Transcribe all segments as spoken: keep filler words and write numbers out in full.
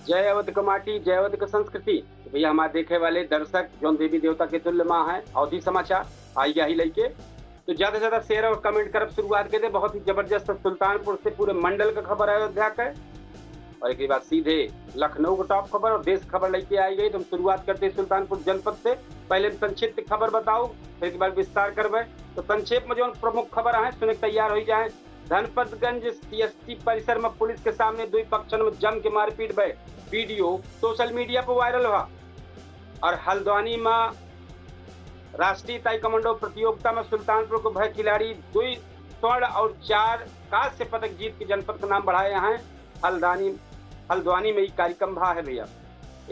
जय अवध क माटी, जय अवध क संस्कृति। तो भैया, हमारे देखे वाले दर्शक जौन देवी देवता के तुल्य माँ हैं, अवधी समाचार आई यही लइके। तो ज्यादा से ज्यादा share और comment करब शुरुआत के दे। बहुत ही जबरदस्त सुल्तानपुर से पूरे मंडल का खबर अयोध्या का है। और एक बाद सीधे लखनऊ का top खबर और देश खबर लइके आई गई। तो हम शुरुआत करते हैं सुल्तानपुर जनपद से। पहले हम संक्षिप्त खबर बताओ, फिर एक बार विस्तार करबे। तो संक्षेप में जौन प्रमुख खबर है, सुने के तैयार हो जाए। धनपतगंज सीएसटी परिसर में पुलिस के सामने दुई पक्षन में जम के मारपीट भय, वीडियो सोशल मीडिया पर वायरल हुआ। और हल्द्वानी में राष्ट्रीय ताइक्वांडो प्रतियोगिता में सुल्तानपुर को भय खिलाड़ी दुई स्वर्ण और चार कांस्य पदक जीत के जनपद का नाम बढ़ाए हैं। हल्द्वानी, हल्द्वानी में ई कार्यक्रम भा है भैया।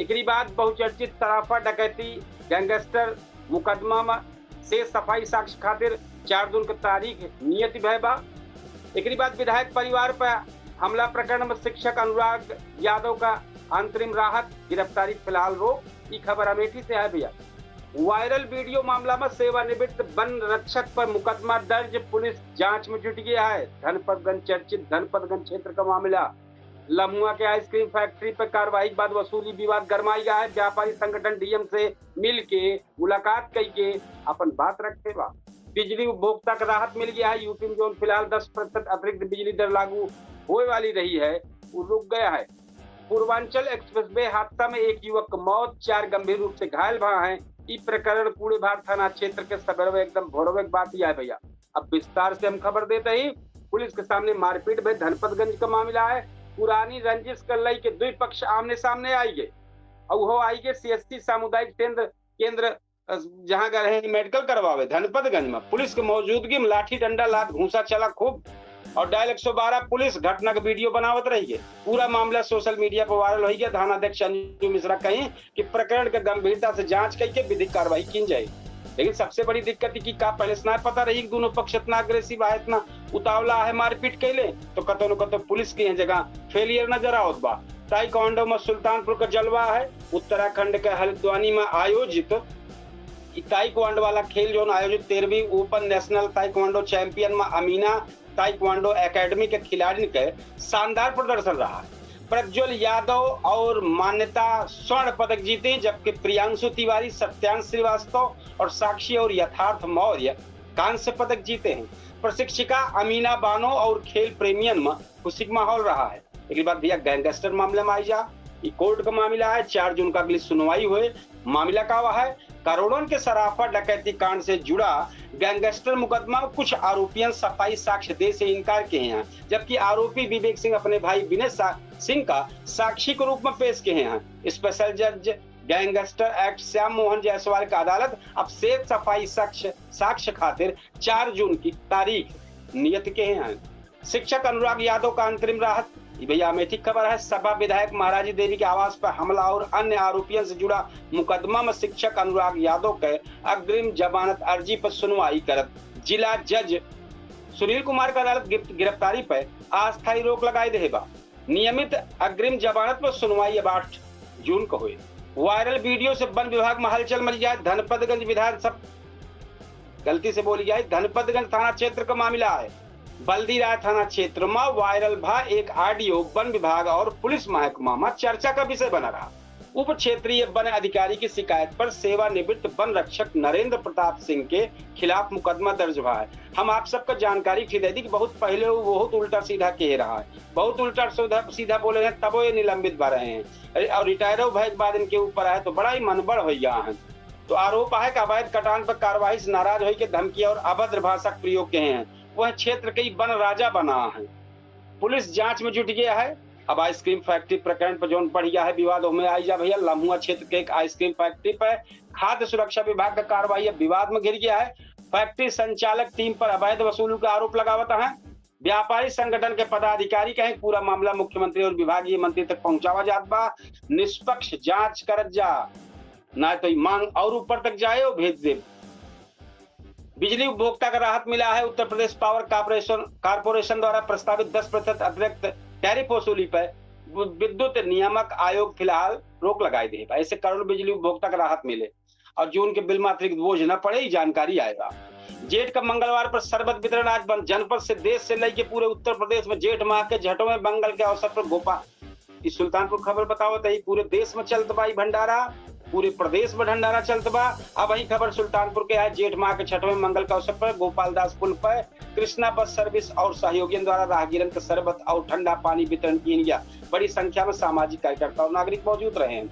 एकरी बाद बहुचर्चित सराफा डकैती गैंगस्टर मुकदमा में से सफाई साक्ष्य खातिर चार जून के तारीख नियत भय बा। एकरी बाद विधायक परिवार पर हमला प्रकरण में शिक्षक अनुराग यादव का अंतरिम राहत, गिरफ्तारी फिलहाल रोक। ई खबर अमेठी से है भैया। वायरल वीडियो मामला में सेवानिवृत्त वन रक्षक पर मुकदमा दर्ज, पुलिस जांच में जुट गया है। धनपतगंज, चर्चित धनपतगंज क्षेत्र का मामला। लम्हुआ के आइसक्रीम फैक्ट्री पर कार्रवाई के बाद वसूली विवाद गरमाई गया है। व्यापारी संगठन डीएम से मिल के मुलाकात कई के अपन बात रखे बा। बिजली उपभोक्ता के राहत मिल गया है। यूपी में जौन फिलहाल दस प्रतिशत अतिरिक्त बिजली दर लागू होए वाली रही है, वो रुक गया है। पूर्वांचल एक्सप्रेसवे हादसा में एक युवक की मौत, चार गंभीर रूप से घायल भा हैं। ई प्रकरण कूड़ेभार थाना क्षेत्र के सबेरवे एकदम भोरवे की बात ही है भैया। अब विस्तार से हम खबर देते ही, पुलिस के सामने मारपीट भय धनपतगंज का मामला है। पुरानी रंजिश के लइके दुई पक्ष आमने सामने आई गए। और वो आई गए सीएसटी सामुदायिक केंद्र, केंद्र, अ, जहाँ गए हैं मेडिकल करवावे धनपतगंज में। पुलिस के मौजूदगी में लाठी डंडा लात घूसा चला खूब और डायल एक सौ बारह पुलिस घटना का वीडियो बनावत रही है। पूरा मामला सोशल मीडिया पर वायरल हो गया। थानाध्यक्ष अंजू मिश्रा कहीं कि प्रकरण के गंभीरता से जांच करके विधिक कार्रवाई की जाए। लेकिन सबसे बड़ी दिक्कत ई कि का पहले से ना पता रही कि दोनों पक्ष इतना अग्रेसिव है, इतना उतावला है मारपीट कैले, तो कतो न कतो पुलिस के यहाँ जगह फेलियर नजर आवत बा। ताइक्वांडो में सुल्तानपुर का जलवा है। उत्तराखंड के हल्द्वानी में आयोजित ई ताइक्वांडो वाला खेल जौन आयोजित तेरहवीं ओपन नेशनल ताइक्वांडो चैंपियन में अमीना ताइक्वांडो एकेडमी के खिलाड़िन के शानदार प्रदर्शन रहा। प्रज्वल यादव और मान्यता स्वर्ण पदक जीते, जबकि प्रियांशु तिवारी, सत्यांश श्रीवास्तव और साक्षी और यथार्थ मौर्य कांस्य पदक जीते हैं। प्रशिक्षिका अमीना बानो और खेल प्रेमियन में खुशी का माहौल रहा है। एक बात भैया, गैंगस्टर मामले में आई जा, ई कोर्ट का मामला है, चार जून का अगली सुनवाई हुए। मामला का हुआ है, करोड़न के सराफा डकैती कांड से जुड़ा गैंगस्टर मुकदमा में कुछ आरोपियन सफाई साक्ष्य दे से इनकार किए हैं, जबकि आरोपी विवेक सिंह अपने भाई विनय सा-, सिंह का साक्षी के रूप में पेश किए हैं। स्पेशल जज गैंगस्टर एक्ट श्याम मोहन जायसवाल का अदालत अब शेष सफाई साक्ष्य, साक्ष्य खातिर चार जून की तारीख नियत किए हैं। शिक्षक अनुराग यादव का अंतरिम राहत। ये भैया अमेठी की खबर है। सपा विधायक महाराजी देवी के आवास पर हमला और अन्य आरोपियों से जुड़ा मुकदमा में शिक्षक अनुराग यादव के अग्रिम जमानत अर्जी पर सुनवाई करत जिला जज सुनील कुमार का अदालत गिर-, गिरफ्तारी पर अस्थायी रोक लगाए दे बा। नियमित अग्रिम जमानत पर सुनवाई अब आठ जून को हुई। वायरल वीडियो से वन विभाग में हलचल मच गया। धनपतगंज विधानसभा, गलती से बोली जाए, धनपतगंज थाना क्षेत्र का मामला है। बल्दीराय थाना क्षेत्र में वायरल भा एक ऑडियो वन विभाग और पुलिस महकमा में चर्चा का विषय बना रहा। उप क्षेत्रीय वन अधिकारी की शिकायत पर सेवानिवृत्त वन रक्षक नरेंद्र प्रताप सिंह के खिलाफ मुकदमा दर्ज हुआ है। हम आप सबका जानकारी दे दी कि बहुत पहले वो बहुत उल्टा सीधा कह रहा है, बहुत उल्टा सीधा, सीधा बोले हैं, तबो ये निलंबित भा रहे हैं। अरे, और रिटायर भय के बाद इनके ऊपर आए तो बड़ा ही मनबढ़ हो गया है। तो आरोप है कि अवैध कटान पर कार्रवाई से नाराज होकर धमकी और अभद्र भाषा का प्रयोग किए हैं। वह क्षेत्र के ही वन राजा बना है। पुलिस जांच में जुट गया है। अब आइसक्रीम फैक्ट्री प्रकरण पर जौन बढ़ गया है विवाद, ओमे आई जा भैया। लम्हुआ क्षेत्र के एक आइसक्रीम फैक्ट्री पर खाद्य सुरक्षा विभाग का कार्रवाई अब विवाद में घिर गया है। फैक्ट्री संचालक टीम पर अवैध वसूली का आरोप लगावत हैं। व्यापारी संगठन के पदाधिकारी कहें पूरा मामला मुख्यमंत्री और विभागीय मंत्री तक पहुंचावा जात बा, निष्पक्ष जांच करत जा, ना तो ई मांग और ऊपर तक जाए और भेज दे। बिजली उपभोक्ता का राहत मिला है। उत्तर प्रदेश पावर कॉरपोरेशन, कॉरपोरेशन द्वारा प्रस्तावित दस प्रतिशत अतिरिक्त टैरिफ वसूली पर विद्युत नियामक आयोग फिलहाल रोक लगाई दे बा। ऐसे करोड़ बिजली उपभोक्ता का राहत मिले और जून के बिल में अतिरिक्त बोझ न पड़े, ई जानकारी आएगा। जेठ का मंगलवार पर शरबत वितरण आज बंद। जनपद से देश से लेके पूरे उत्तर प्रदेश में जेठ माह के छठवें मंगल के अवसर पर गोपाल ई सुल्तानपुर खबर बतावत है, पूरे देश में चलत बा ई भंडारा, पूरे प्रदेश में भंडारा चलत बा। अब वही खबर सुल्तानपुर के है, जेठ माह के छठवें मंगल के अवसर पर गोपाल दास पुल पर कृष्णा बस सर्विस और सहयोगियन द्वारा राहगीरन के शरबत और ठंडा पानी वितरण किया गया। बड़ी संख्या में सामाजिक कार्यकर्ता और नागरिक मौजूद रहे हैं।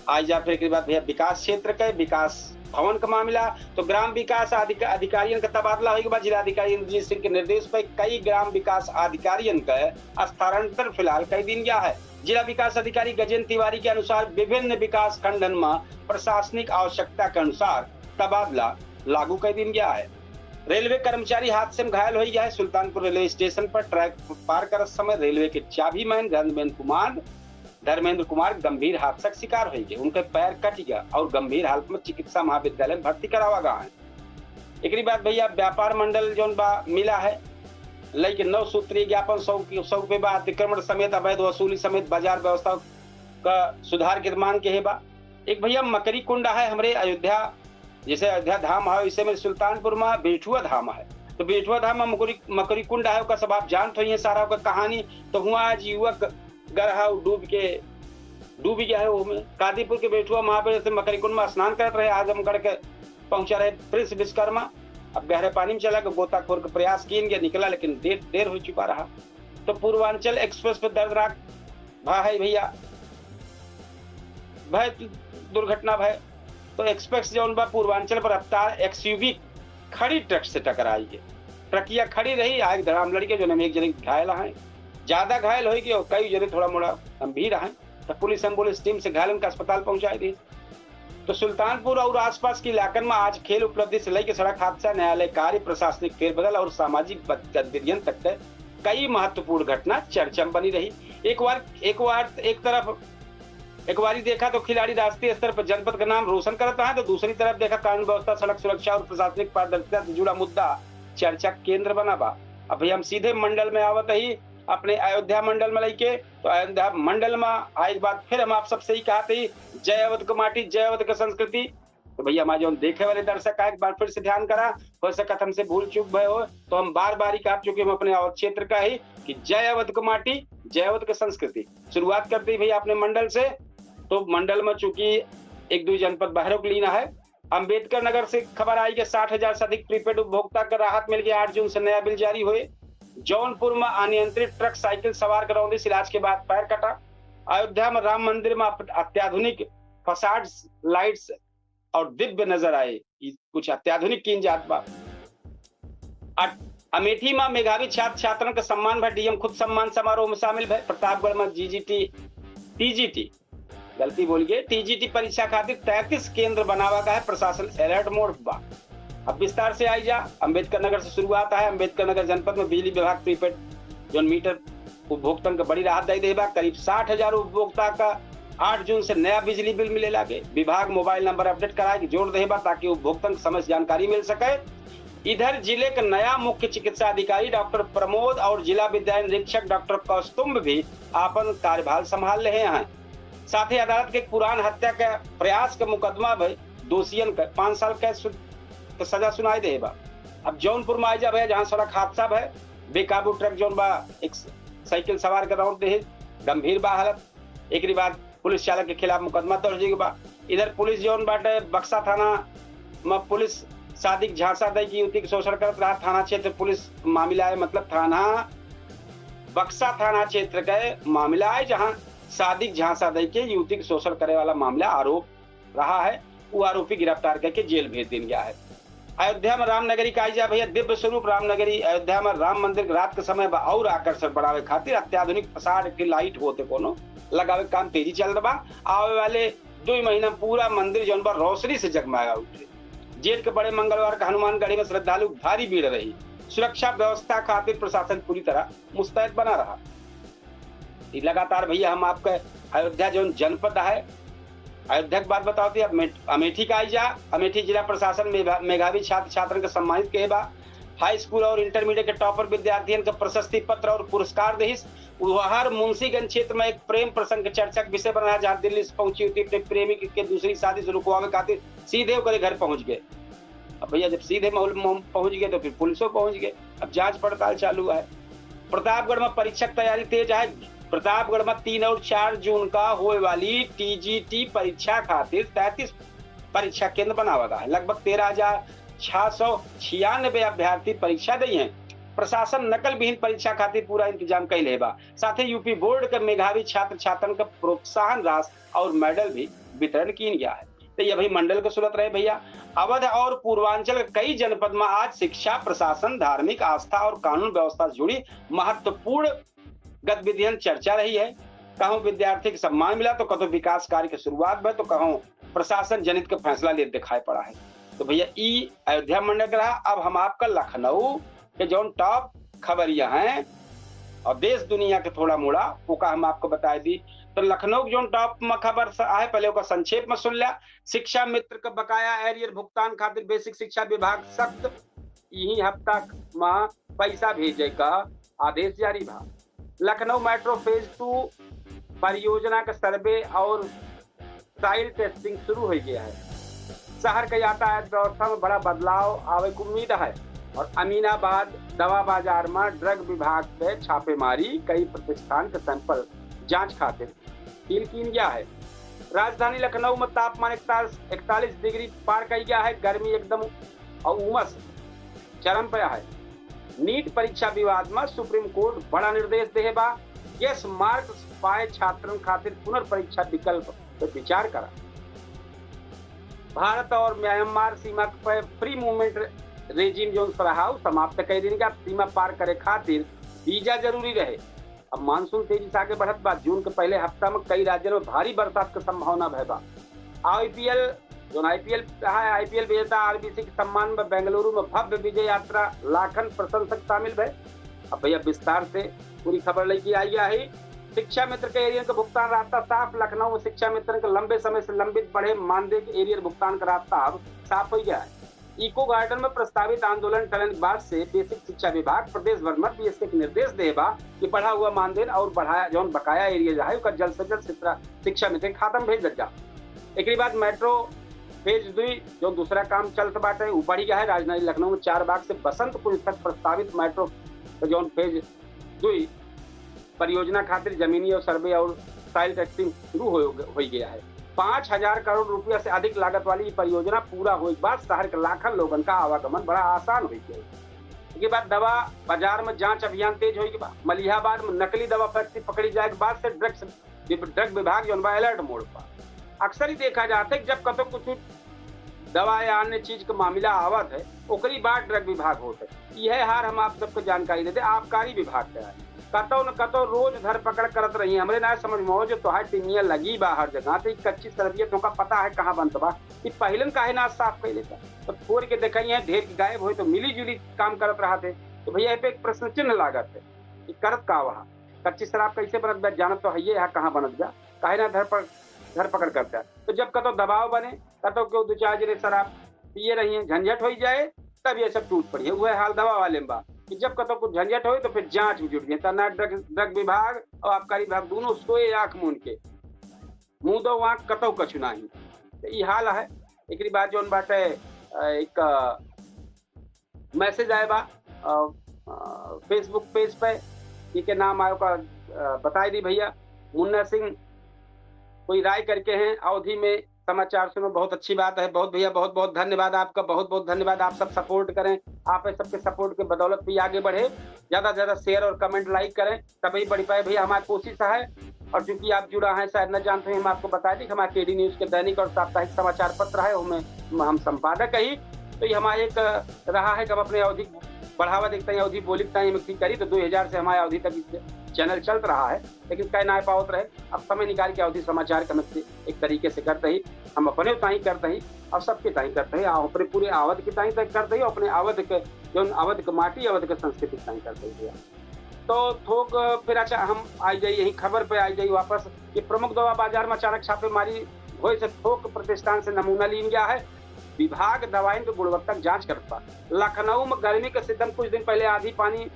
आज जा फिर एक बात भैया, विकास क्षेत्र के विकास भवन का मामला, तो ग्राम विकास अधिक-, अधिकारियन का तबादला होइगा। जिला अधिकारी इंद्रजीत सिंह के निर्देश पर कई ग्राम विकास अधिकारियन का स्थानांतरण फिलहाल कई दिन गया है। जिला विकास अधिकारी गजेंद्र तिवारी के अनुसार विभिन्न विकास खंडन में प्रशासनिक आवश्यकता के अनुसार तबादला लागू कई दिन गया है। रेलवे कर्मचारी हादसे में घायल हो गया है। सुल्तानपुर रेलवे स्टेशन पर ट्रैक पार करत समय रेलवे के चाबी मैन धर्मेंद्र कुमार धर्मेंद्र कुमार गंभीर हादसा के शिकार हो गए। उनके पैर कट गया और गंभीर हालत में चिकित्सा महाविद्यालय में भर्ती करावा गया है। एकरी बाद भैया व्यापार मंडल जौन बा मिला है, लेकिन नौ सूत्रीय ज्ञापन सौ सौ रुपये बा, अतिक्रमण समेत अवैध वसूली समेत बाजार व्यवस्था का सुधार के मांग के है बा। एक भैया मकरी कुंड है हमरे अयोध्या, जैसे अयोध्या धाम है वैसे में सुल्तानपुर में बेठुआ धाम है, तो बेठुआ धाम में मकरी मकरी कुंड है, ओकर सब आप जानत होइए सारा ओकर कहानी। तो हुआ आज युवक गरहा डूब के डूब गया है। ओमे कादीपुर के बेठुआ महाबेर से मकरी कुंड में स्नान करत रहे, आजमगढ़ के पहुंचा रहे प्रिंस विश्वकर्मा। अब गहरे पानी में चला के गोताखोर के प्रयास किन के निकला, लेकिन देर देर हो चुका रहा। तो पूर्वांचल एक्सप्रेस पे दर्दनाक भा है भैया, भय दुर्घटना भय। तो एक्सप्रेस जौन बा पूर्वांचल पर रफ्तार एक्सयूवी खड़ी ट्रक से टकराई है। ट्रकिया खड़ी रही, आग धड़ाम लड़ी के जौन में एक जने घायल हैं, ज्यादा घायल होई के और कई जने थोड़ा मोड़ा गंभीर हैं। तो पुलिस एम्बुलेंस टीम से घायलन का अस्पताल पहुंचाई दी। तो सुल्तानपुर और आसपास के इलाकन में आज खेल उपलब्धि से लेके सड़क हादसा, न्यायालय कार्य, प्रशासनिक फेरबदल और सामाजिक बद-, गतिविधियन तक के कई महत्वपूर्ण घटना चर्चा में बनी रही। एक बार एक बार एक तरफ एक बारी देखा तो खिलाड़ी राष्ट्रीय स्तर पर जनपद का नाम रोशन करता है, तो दूसरी तरफ देखा कानून व्यवस्था, सड़क सुरक्षा और प्रशासनिक पारदर्शिता से जुड़ा मुद्दा चर्चा केंद्र बना बा। अब भैया हम सीधे मंडल में आवत ही अपने अयोध्या मंडल में लेके, तो अयोध्या मंडल में आए के बाद फिर हम आप सबसे ही कहते ही, जय अवध के माटी, जय अवध के संस्कृति। तो भैया हमारे जौन देखे वाले दर्शक का एक बार फिर से ध्यान करा, हो सकत हमसे भूल चूक भय हो, तो हम बार बार ही कहा चूंकि हम अपने अवध क्षेत्र का ही कि जय अवध के माटी, जय अवध के संस्कृति। शुरुआत करते ही भैया अपने मंडल से, तो मंडल में चूंकि एक दो जनपद बहरों के लीन है। अंबेडकर नगर से खबर आई कि साठ हजार से अधिक प्रीपेड उपभोक्ता का राहत मिल गया, आठ जून से नया बिल जारी हुए। जौनपुर में अनियंत्रित ट्रक साइकिल सवार का रौंदिस, इलाज के बाद पैर कटा। अयोध्या में राम मंदिर में अप-, अत्याधुनिक फसाड्स, लाइट्स और दिव्य नजर आए। ई कुछ अत्याधुनिक कीन जात बा। अट-, अमेठी में मेधावी छात्र छात्रन के सम्मान भा डीएम खुद सम्मान समारोह में शामिल भए। प्रतापगढ़ में जीजीटी, टीजीटी, गलती बोल गए, टीजीटी परीक्षा खातिर तैंतीस केंद्र बनावा का है, प्रशासन अलर्ट मोड बा। अब विस्तार से आई जा, अंबेडकर नगर से शुरुआत है। अंबेडकर नगर जनपद में बिजली विभाग प्रीपेड जौन मीटर उपभोक्तन के बड़ी राहत दे देबा। करीब साठ हजार उपभोक्ता का आठ जून से नया बिजली बिल मिले लागे। विभाग मोबाइल नंबर अपडेट कराए के जोर देबा ताकि उपभोक्तन के समय से जानकारी मिल सके। इधर जिले के नया मुख्य चिकित्सा अधिकारी डॉक्टर प्रमोद और जिला विद्या निरीक्षक डॉक्टर कौस्तुंभ भी आपन कार्यभार संभाल रहे हैं। साथ ही अदालत के पुरान हत्या के प्रयास के मुकदमा में दोषियन के पाँच साल के सु-, के सजा सुनाई दे बा। अब जौनपुर में आई जा भैया, जहाँ सड़क हादसा भय, बेकाबू ट्रक जौन बा एक साइकिल सवार के रौंद दे, गंभीर बा हालत। एकरी बाद पुलिस चालक के खिलाफ मुकदमा दर्ज हो गया बा। इधर पुलिस जौन बाटे बक्सा थाना में पुलिस शादी के झांसा दे की युवती के शोषण करत रहा। थाना क्षेत्र पुलिस मामला है, मतलब थाना बक्सा थाना क्षेत्र के मामला है, जहां शादी के झांसा दे के युवती के शोषण करे वाला मामला आरोप रहा है। वो आरोपी गिरफ्तार करके जेल भेज दिन गया है। अयोध्या में रामनगरी का आई जा भैया, दिव्य स्वरूप रामनगरी अयोध्या में राम मंदिर के रात के समय बा और आकर्षण बढ़ावे खातिर अत्याधुनिक फसाड के लाइट होते कोनो लगावे के काम तेजी चल रहा बा। आवे वाले दो महीना में पूरा मंदिर जौन बा रोशनी से जगमगा उठे। जेठ के बड़े मंगलवार का हनुमानगढ़ी में श्रद्धालु भारी भीड़ रही। सुरक्षा व्यवस्था खातिर प्रशासन पूरी तरह मुस्तैद बना रहा। ई लगातार भैया हम आपके अयोध्या जौन जनपद है, अयोध्या के बात बताओ थी। अब मेठ-, अमेठी का आई जा। अमेठी जिला प्रशासन मेघा-, मेघावी छात्र छात्रन के सम्मानित कहे बा। हाई स्कूल और इंटरमीडिएट के टॉपर विद्यार्थियन के प्रशस्ति पत्र और पुरस्कार देहिस। उहर मुंशीगंज क्षेत्र में एक प्रेम प्रसंग के चर्चा के विषय बना, जहाँ दिल्ली से पहुंची होती अपने प्रेमी के, के दूसरी शादी से रुकवावे खातिर सीधे ओकरे घर पहुंच गए। अब भैया जब सीधे माहौल में पहुंच गए तो फिर पुलिसो पहुंच गए। अब जांच पड़ताल चालू है। प्रतापगढ़ में परीक्षा की तैयारी तेज है। प्रतापगढ़ में तीन और चार जून का होए वाली टीजीटी परीक्षा खातिर तैंतीस परीक्षा केंद्र बनावा गा है। लगभग तेरह हजार छह सौ छियानबे अभ्यर्थी परीक्षा दई हैं। प्रशासन नकल विहीन परीक्षा खातिर पूरा इंतजाम कइले बा। साथे यूपी बोर्ड के मेधावी छात्र छात्रन के प्रोत्साहन राशि और मेडल भी वितरण कीन गया है। तो ये अभी मंडल के सूरत रहे भैया। अवध और पूर्वांचल के कई जनपद में आज शिक्षा, प्रशासन, धार्मिक आस्था और कानून व्यवस्था से जुड़ी महत्वपूर्ण गतिविधियन चर्चा रही है। कहूँ विद्यार्थी के सम्मान मिला, तो कतौ विकास कार्य के शुरुआत भय, तो कहूँ प्रशासन जनित के फैसला लेत दिखाई पड़ा है। तो भैया, ई अयोध्या मंडल के रहा। अब हम आपका लखनऊ के जौन टॉप खबरिया हैं और देश दुनिया के थोड़ा मोड़ा, ओका हम आपको बताए दी। तो लखनऊ के जौन टॉप में खबर स-, आहे, पहले ओका संक्षेप में सुन लिया। शिक्षा मित्र के बकाया एरियर भुगतान खातिर बेसिक शिक्षा विभाग सख्त, यही हफ्ता में पैसा भेजे का आदेश जारी भा। लखनऊ मेट्रो फेज टू परियोजना का सर्वे और सॉइल टेस्टिंग शुरू हो गया है। शहर के यातायात व्यवस्था में बड़ा बदलाव आवे की उम्मीद है और अमीनाबाद दवा बाजार में ड्रग विभाग के छापेमारी, कई प्रतिष्ठान के सैंपल जांच खातिर सील कीन गया है। राजधानी लखनऊ में तापमान इकतालीस, इकतालीस डिग्री पार कर गया है। गर्मी एकदम और उमस चरम पे है। नीट परीक्षा विवाद में सुप्रीम कोर्ट बड़ा निर्देश दे बा। यस मार्क्स पाए छात्रन खातिर पुनर्परीक्षा विकल्प पे विचार करा। भारत और म्यांमार सीमा पे फ्री मूवमेंट रेजिम जौन रहा, उ समाप्त कर देने का। सीमा पार करे खातिर वीजा जरूरी रहे। अब मानसून तेजी से आगे बढ़त बा। जून के पहले हफ्ता में कई राज्यन में भारी बरसात के संभावना भय बा। आईपीएल, जौन आईपीएल है, आईपीएल विजेता आरबीसी के सम्मान में बेंगलुरु में भव्य विजय यात्रा, लाखन प्रशंसक शामिल भय। अब भैया, विस्तार से पूरी खबर लेके आई गया है। शिक्षा मित्र के एरियर के भुगतान रास्ता साफ। लखनऊ में शिक्षा मित्र के लंबे समय से लंबित बढ़े मानदेय के एरियर भुगतान का रास्ता अब साफ हो गया है। इको गार्डन में प्रस्तावित आंदोलन टलन के बाद से बेसिक शिक्षा विभाग प्रदेश भर में बीएसके के निर्देश दे बा कि बढ़ा हुआ मानदेन और बढ़ाया जौन बकाया एरियर है, ओकर जल्द से जल्द शिक्षा, शिक्षा मित्र के खाता में भेज दिया जा। एकरी बाद मेट्रो फेज दुई जौन दूसरा काम चलत बाटे, उ बढ़ गया है। राजधानी लखनऊ में चार बाग से बसंत कुंज तक प्रस्तावित मेट्रो जौन फेज दुई परियोजना खातिर जमीनी और सर्वे और सॉइल टेस्टिंग शुरू हो, हो गया है। पाँच हजार करोड़ रुपया से अधिक लागत वाली ये परियोजना पूरा होए के बाद शहर के लाखन लोगन का आवागमन बड़ा आसान हो गया है। इसके बाद दवा बाजार में जांच अभियान तेज होए के बाद मलिहाबाद में नकली दवा फैक्ट्री पकड़ी जाए के बाद से ड्रग्स, ड्रग विभाग जौन बा अलर्ट मोड पर। अक्सर ही देखा जाता है कि जब कतौ कुछ दवा या अन्य चीज के मामला आवत है, ओकरी बाद ड्रग विभाग होत है। यह हार हम आप सबको जानकारी दे दे, आबकारी विभाग का है। कतौ न कतौ रोज धरपकड़ करत रही। हमरे ना समझ में हो जो तोहार टीमिया लगी बा हर जगह, तो ई कच्ची शरबिया तोहका पता है कहाँ बनत बा, ई पहिलन काहे ना साफ कर लेता? तो फोड़ के देखा, ये ढेर के गायब होए तो मिली जुली काम करत रहा थे। तो भैया, ये पे एक प्रश्न चिन्ह लागत है कि करत का वहाँ? कच्ची शराब कैसे बनत बा, जानत तो है ये, यहाँ कहाँ बनत बा, काहे ना धरपकड़, धरपकड़ करता है? तो जब कतौ दबाव बने, कतौ केहू दो चार जने शराब पिए रही हैं, झंझट हो जाए, तब ये सब टूट पड़ी है। वह हाल दवा वाले में बा कि जब कतौ कुछ झंझट होए तो फिर जांच में जुट गए, तो ना ड्रग, ड्रग विभाग और आबकारी विभाग दोनों सोए आंख मूंद के, मुंह दो आंख, कतौ कछु नाही। तो ई हाल है। एकरी बाद जौन बाटे, अ, एक, अ, मैसेज आए बा, अ, अ, Facebook पेज पे, के, के नाम आयो का, अ, बताई दी भैया, मुन्ना सिंह कोई राय करके हैं, अवधी में समाचार सुनो, बहुत अच्छी बात है। बहुत भैया, बहुत बहुत धन्यवाद आपका, बहुत बहुत धन्यवाद। आप सब सपोर्ट करें, आप सबके सपोर्ट के बदौलत भी आगे बढ़े। ज्यादा से ज्यादा शेयर और कमेंट, लाइक करें, तभी बढ़ पाए भैया। हमारी कोशिश है, और चूंकि आप जुड़ा हैं, शायद न जानते हैं, हम आपको बता दें कि हमारे केडी न्यूज के दैनिक और साप्ताहिक समाचार पत्र है, उनमें हम संपादक ही। तो ये हमारा एक रहा है कि हम अपने अवधि बढ़ावा देखते हैं, अवधि बोली ताई हम करी, तो दो हजार से हमारे अवधि तक चैनल चलत रहा है, लेकिन कह ना पावत रहे। अब समय निकाल के अवधि समाचार के हम एक तरीके से करते ही, हम अपने ताई करते ही और सबके ताई करते ही, और अपने पूरे अवध के ताई तक करते ही, अपने अवध के, जौन अवध के माटी, अवध के संस्कृति के ताई करते ही भैया। तो थोक, फिर अच्छा, हम आई जाई यही खबर पे आई जाई वापस कि प्रमुख दवा बाजार में अचानक छापेमारी होए से थोक प्रतिष्ठान से नमूना लीन गया है। विभाग दवाइन के गुणवत्ता के जांच करत बा। लखनऊ में गर्मी के सितम, कुछ दिन पहले आंधी पानी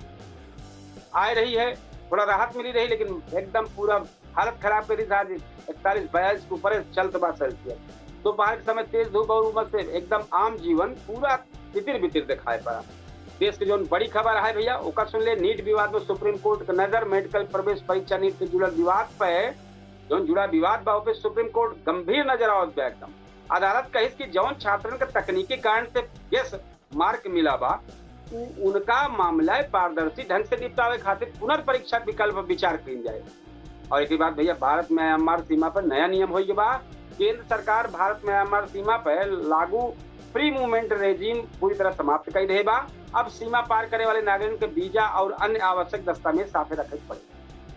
आए रही है, थोड़ा राहत मिली रही, लेकिन एकदम पूरा हालत खराब करी था। आज इकतालीस बयालीस के ऊपर चलत बा सेल्सियस। दोपहर के समय तेज धूप और उमस से एकदम आम जीवन पूरा तितिर बितिर दिखाई पड़ा। देश के जौन बड़ी खबर है भैया, ओकर सुन ले। नीट विवाद में सुप्रीम कोर्ट के नजर, मेडिकल प्रवेश परीक्षा नीट से जुड़ल विवाद पे, जौन जुड़ा विवाद बा, ओपे सुप्रीम कोर्ट गंभीर नजर आवत बा एकदम। अदालत कहिस कि जौन छात्रन के तकनीकी कारण से बेस मार्क मिला बा, उ-, उनका मामला पारदर्शी ढंग से निपटावे खातिर पुनर्परीक्षा विकल्प पर विचार कइल जाए। और एक बात भैया, भारत म्यांमार सीमा पर नया नियम होई बा। केंद्र सरकार भारत म्यांमार सीमा पर लागू फ्री मूवमेंट रेजिम पूरी तरह समाप्त कर दे बा। अब सीमा पार करे वाले नागरिकन के वीजा और अन्य आवश्यक दस्तावेज साथे रखे के पड़े।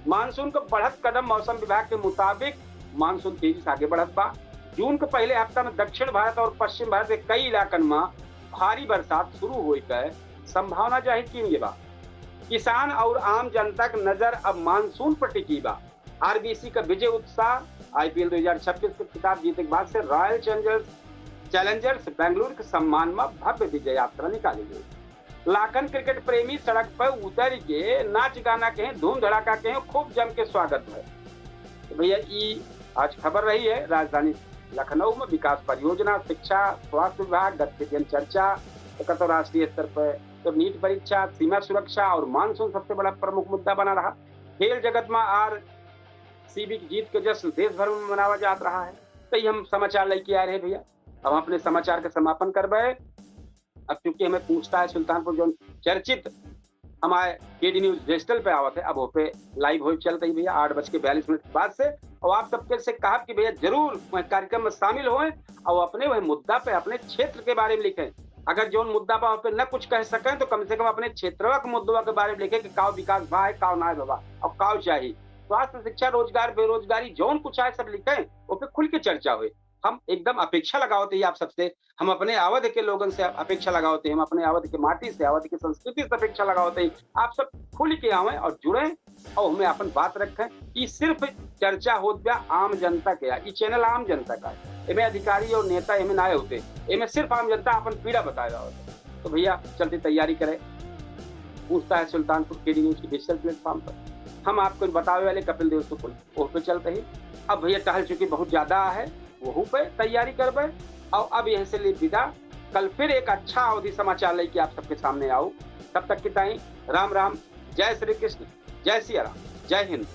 मानसून के बढ़त कदम। मौसम विभाग के मुताबिक मानसून तेजी से आगे बढ़त बा। जून के पहले हफ्ता में दक्षिण भारत और पश्चिम भारत के कई इलाकन में भारी बरसात शुरू होए के संभावना जाहिर कीन गई बा। किसान और आम जनता के नजर अब मानसून पर टिकी बा। आरबीसी का विजय उत्साह। आईपीएल दो हज़ार छब्बीस के खिताब जीते के बाद से रॉयल चैलेंजर्स, चैलेंजर्स बेंगलुरु के सम्मान में भव्य विजय यात्रा निकाली गई। लाखन क्रिकेट प्रेमी सड़क पर उतर के नाच गाना के हैं, धूम धड़ाका के हैं, खूब जम के स्वागत है। तो भैया, ई आज खबर रही है राजधानी लखनऊ में विकास परियोजना, शिक्षा, स्वास्थ्य विभाग, गतिविधियन चर्चा, एकर तो राष्ट्रीय स्तर पर तो नीट परीक्षा, सीमा सुरक्षा और मानसून सबसे बड़ा प्रमुख मुद्दा बना रहा। खेल जगत में आरसीबी की जीत के जश्न देश भर में मनावा जात रहा है। तो ये हम समाचार लेके आ रहे हैं भैया। अब हम अपने समाचार का समापन करबे। अब चूंकि हमें पूछता है सुल्तानपुर जौन चर्चित हमारे केडी न्यूज डिजिटल पे आवत है, अब वो पे लाइव हो चलते ही भैया आठ बज के बयालीस मिनट के बाद से। और आप सबके से कहा कि भैया जरूर वह कार्यक्रम में शामिल होएं और अपने वह मुद्दा पे अपने क्षेत्र के बारे में लिखें। अगर जौन मुद्दा पर पे न कुछ कह सकें तो कम से कम अपने क्षेत्रवा के मुद्दवा के बारे में लिखें कि काव विकास भा है, काव ना भवा और काव चाहिए। स्वास्थ्य, शिक्षा, रोजगार, बेरोजगारी, जौन कुछ आए सब लिखें, वो पे खुल के चर्चा हुई। हम एकदम अपेक्षा लगावत ही आप सबसे, हम अपने अवध के लोगन से अपेक्षा लगावत ही, हम अपने अवध के माटी से, अवध की संस्कृति से अपेक्षा लगावत ही आप सब खुल के आवें और जुड़ें और हमें अपन बात रखें। ई सिर्फ चर्चा होत बा आम जनता के, ई चैनल आम जनता का है, एमे अधिकारी और नेता एमे ना होते, एमे सिर्फ आम जनता अपन पीड़ा बतावे आवत है। तो भैया चलते तैयारी करें, पूछता है सुल्तानपुर केडी न्यूज के डिजिटल प्लेटफॉर्म पर। हम आपको बतावे वाले कपिल देव शुक्ल, वो पे चलते ही। अब भैया टहल चुकी बहुत ज्यादा है, वहू पे तैयारी करबे। और अब यहाँ से ले विदा, कल फिर एक अच्छा अवधी समाचार लेके आप सबके सामने आऊ। तब तक के ताई राम राम, जय श्री कृष्ण, जय सिया राम, जय हिंद।